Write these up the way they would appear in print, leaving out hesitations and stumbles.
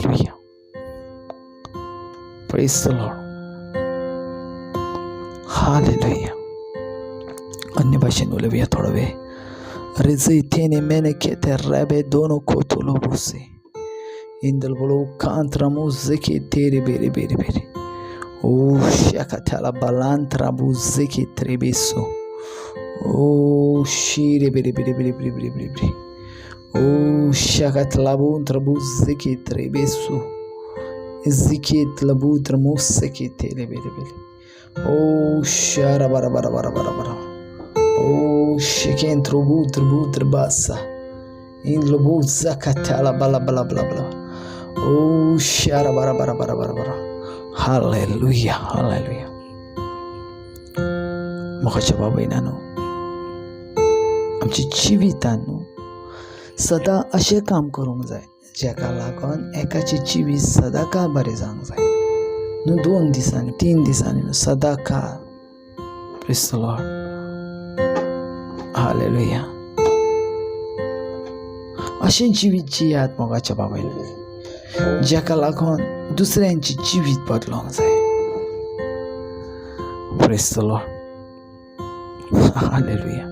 Hallelujah, praise the Lord, hallelujah. अन्य भाशेन उलोवया थोडो वेळ. रेजयतेने मेने केते रेबे दोनो कोतोलो बोसे इंदल बोलो कांत्रा मुझे तेरे बेरे बेरे बेरे ओ शकाथला balantra buzeki trebeso o shire bere bere bere bere bere bere bere o shakatla buzeki trebeso ezikit labutra museki tere bere bere o shara bara bara bara bara bara o shekentro butra butra bassa in lobu zakatala bala bala bala bala o shara bara bara bara bara bara. Hallelujah, hallelujah. मोगाच्या बाबायनानो, आमच्या जिवितान न्हू सदां अशें काम करूंक जाय जेका लागून एकाचें जिवीत सदां काळ बरें जावंक जाय न्हू. 2 दिसांनी 3 दिसांनी न्हू, सदां काळ. Praise the Lord, hallelujah. अशें जिवीत जियात मोगाच्या बाबायन जेका लागून दुसऱ्यांचें जिवीत बदलोंक जाय. Praise the Lord, hallelujah.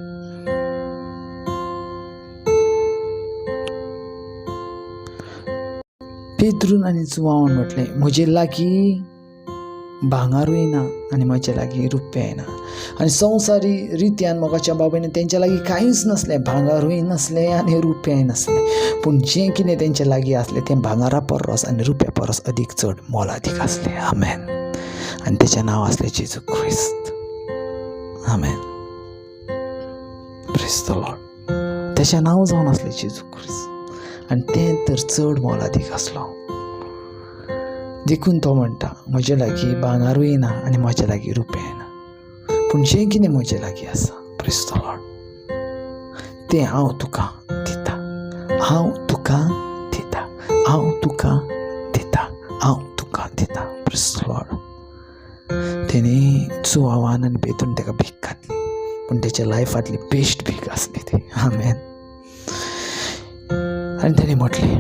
पेद्रून आनी जुवांवान म्हटलें, म्हजे लागीं भांगारूय ना आनी म्हजे लागीं रुप्याय ना. आनी संवसारी रित्यान मोगाच्या बाबायन तेंच्या लागीं कांयच नासलें, भांगारूय नासलें आनी रुप्याय नासलें. पूण जें कितें तेंच्या लागीं आसलें तें भांगारा परस आनी रुप्या परस अदीक चड मोलादीक आसलें. आमेन. आनी तेचें नांव आसलें जेजू क्रिस्त. आमेन, प्रेज the Lord. तेचें नांव जावन आसलें जेजू क्रिस्त आनी तें तर चड मोलादीक आसलो. देखून तो म्हणटा, म्हजे लागीं भांगारूय ना आनी म्हजे लागीं रुप्याय ना, पूण जें कितें म्हजे लागीं आसा, प्रेज the Lord, तें हांव तुका दिता, हांव तुका दिता, हांव तुका दिता, हांव तुका दिता. Praise the Lord. तेणी जुवांवान आनी पेद्रून ताका भीक घातली, पूण तेच्या लायफांतली बेस्ट भीक आसली ती. आमेन. आनी तेणी म्हटलें,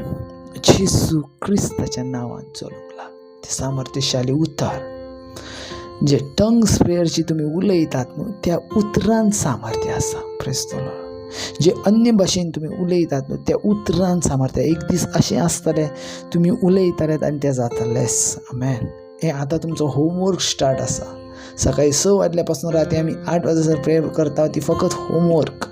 जेजू क्रिस्ताच्या नांवान चलूंक लाग. तें सामर्थ्यशाली उतर जे टंग्स प्रेयरची तुमी उलयतात न्हू, त्या उतरान सामर्थ्य आसा. Praise the Lord. जे अन्य भाशेन तुमी उलयतात न्हू, त्या उतरान सामर्थ्य. एक दीस अशें आसतलें तुमी उलयतालेत आनी तें जातलेंच. आमेन. हें आतां तुमचो होमवर्क स्टार्ट आसा. सकाळी 6 वाजल्या पासून राती आमी 8 वाजसर प्रेयर करता, ती फकत होमवर्क.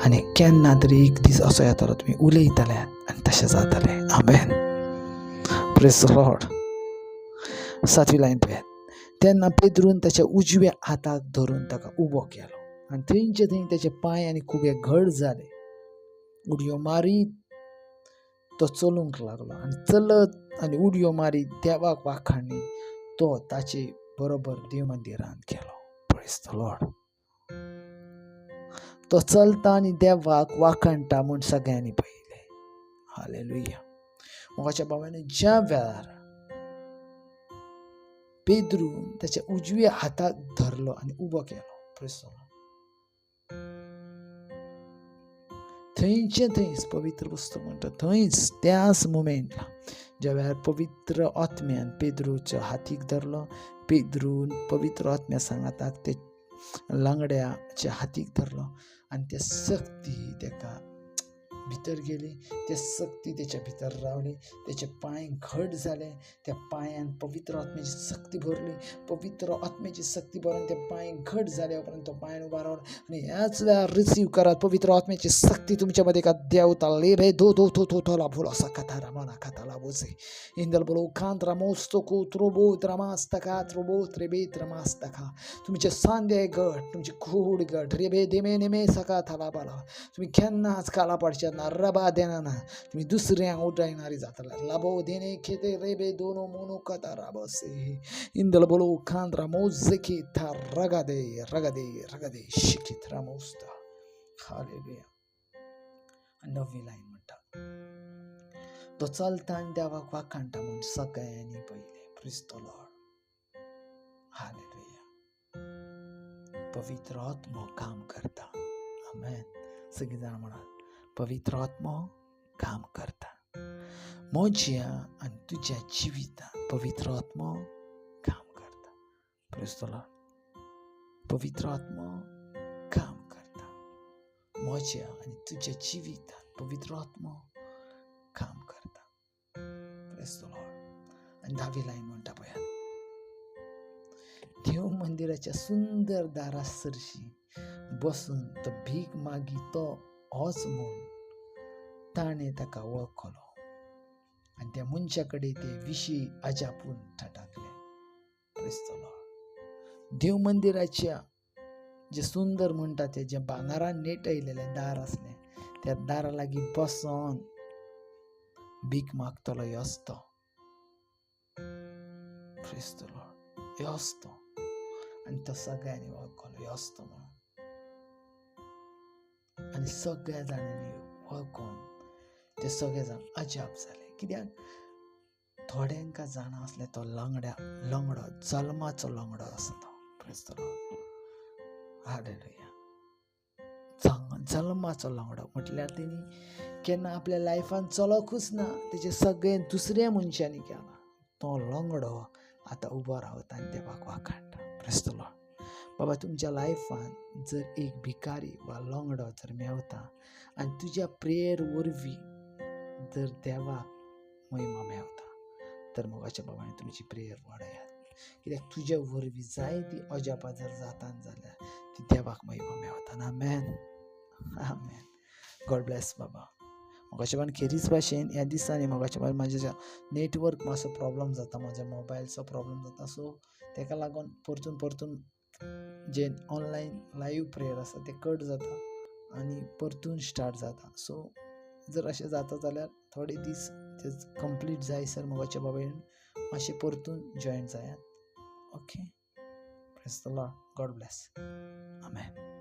आनी केन्ना तरी एक दीस असो येतलो तुमी उलयतले आनी तशें जातलें. आमेन, प्रेज the Lord. 7वी लायन पळयात. तेन्ना पेद्रून ताच्या उजव्या हाताक धरून ताका उबो केलो आनी थंयचे थंय ताचे पांय आनी खुबे घट जाले. उडयो मारीत तो चलूंक लागलो आनी चलत आनी उडयो मारीत देवाक वाखाणी तो ताचे बरोबर देव मंदिरांत गेलो. Praise the Lord. तो चलता आनी देवाक वाखाणटा म्हूण सगळ्यांनी पळयलें. हालेलुया. मोगाच्या बाबांनी, ज्या वेळार पेद्रून ताच्या उजव्या हाताक धरलो आनी उबो केलो, प्रेज the Lord, थंयचे थंयच पवित्र पुस्तक म्हणटा, थंयच त्याच मुमेंटला ज्या वेळार पवित्र आत्म्यान पेद्रूच्या हातीक धरलो, पेद्रून पवित्र आत्म्या सांगाताक ते लांगड्याच्या हातीक धरलो आनी ते सक्ती तेका भितर गेली, ते सक्ती तेच्या भितर रावली, तेचे पांय घट जाले, त्या पांयान पवित्र आत्म्याची सक्ती भरली. पवित्र आत्म्याची सक्ती भरून ते पांय घट जाले उपरांत तो पांयान उबो रावलो. आनी ह्याच वेळार रिसीव करात पवित्र आत्म्याची सक्ती तुमच्या मध्ये का देवता लेबे दो दो तो तो तोला भोला सकता रमाना कथाला बोसे इंदल बोलो कांत रामोस्तो को त्रोबो त्रमास्तका त्रोबो त्रेबे त्रमास्तका. तुमचे सांदे गट, तुमची कूड गट रेबे देमे नेमे सका थाला बाला, तुमी केन्नाच काला पडचे ना, रबा देना ना, तुमी दुसऱ्यांक उठायणारी जातले. लाबो देणे खेते रेबे दोनो मोनो कथा राबसे इंदल बोलो कांत रामोजे था रगा दे रगा दे रगा दे शिकित रामोस्ता. हालेलुया. नवी लायन म्हणटा, तो चलता आनी देवाक वाखाणटा म्हूण सगळ्यांनी पळयलें. Praise the Lord. हालेलुया. पवित्र आत्मो काम करता. आमेन. सगळीं जाणां म्हणात, पवित्र आत्मो काम करता. म्हज्या आनी तुज्या जिवितांत पवित्र आत्मो काम करता. Praise the Lord. पवित्र आत्मो काम करता. म्हज्या आनी तुज्या जिवितांत पवित्र आत्मो काम करता. Praise the Lord. आनी धावी लायन म्हणटा पळयात, देव मंदिराच्या सुंदर दारा सरशी बसून तो भीक मागी तो होच म्हूण ताणें ताका वळखलो आनी त्या मनशा कडेन ते विशीं अजापून थटाकले. Praise the Lord. देव मंदिराच्या जे सुंदर म्हणटा ते जे भांगरान नेटयलेलें दार आसलें त्या दारा लागीं बसोन भीक मागतलो योच तो. Praise the Lord. योच तो. आनी तो सगळ्यांनी वळखलो योच तो म्हणून. आनी सगळ्या जाणांनी वळखून ते सगळे जाण अजाप जाले. कित्याक थोड्यांकां जाणा आसलें तो लंगडो, जल्माचो लंगडो आसा तो. Praise the Lord. Hallelujah. जल्माचो लंगडो म्हटल्यार तेणी केन्ना आपल्या लायफान चलकूच ना, तेजे सगळें दुसऱ्या मनशांनी केलां. तो लंगडो आतां उबो रावता आनी देवाक वाखाणटा. Praise the Lord. बाबा, तुमच्या लायफान जर एक भिकारी वा लंगडो जर मेवता आनी तुज्या प्रेयर वरवीं जर देवाक महिमा मेवता तर मोगाच्या बाबांनी तुमची प्रेयर वाडयात. कित्याक तुज्या वरवीं जाय ती अजापां जर जाता जाल्यार ती देवाक महिमा मेवता. आमेन. आमेन. गॉड ब्लेस बाबा. मोगाच्या बाबान खेरीज भाशेन ह्या दिसांनी मोगाच्या बाबान म्हाज्या नेटवर्क मातसो प्रॉब्लम जाता, म्हज्या मोबायलचो प्रॉब्लम जाता. सो ताका लागून परतून परतून जे ऑनलायन लायव्ह प्रेयर आसा ते कट जाता आनी परतून स्टार्ट जाता. सो जर अशें जाता जाल्यार थोडे दीस ते कंप्लीट जायसर मोगाच्या बाबान मातशें परतून जॉयन जायात. Okay. Praise the Lord. God bless. Amen.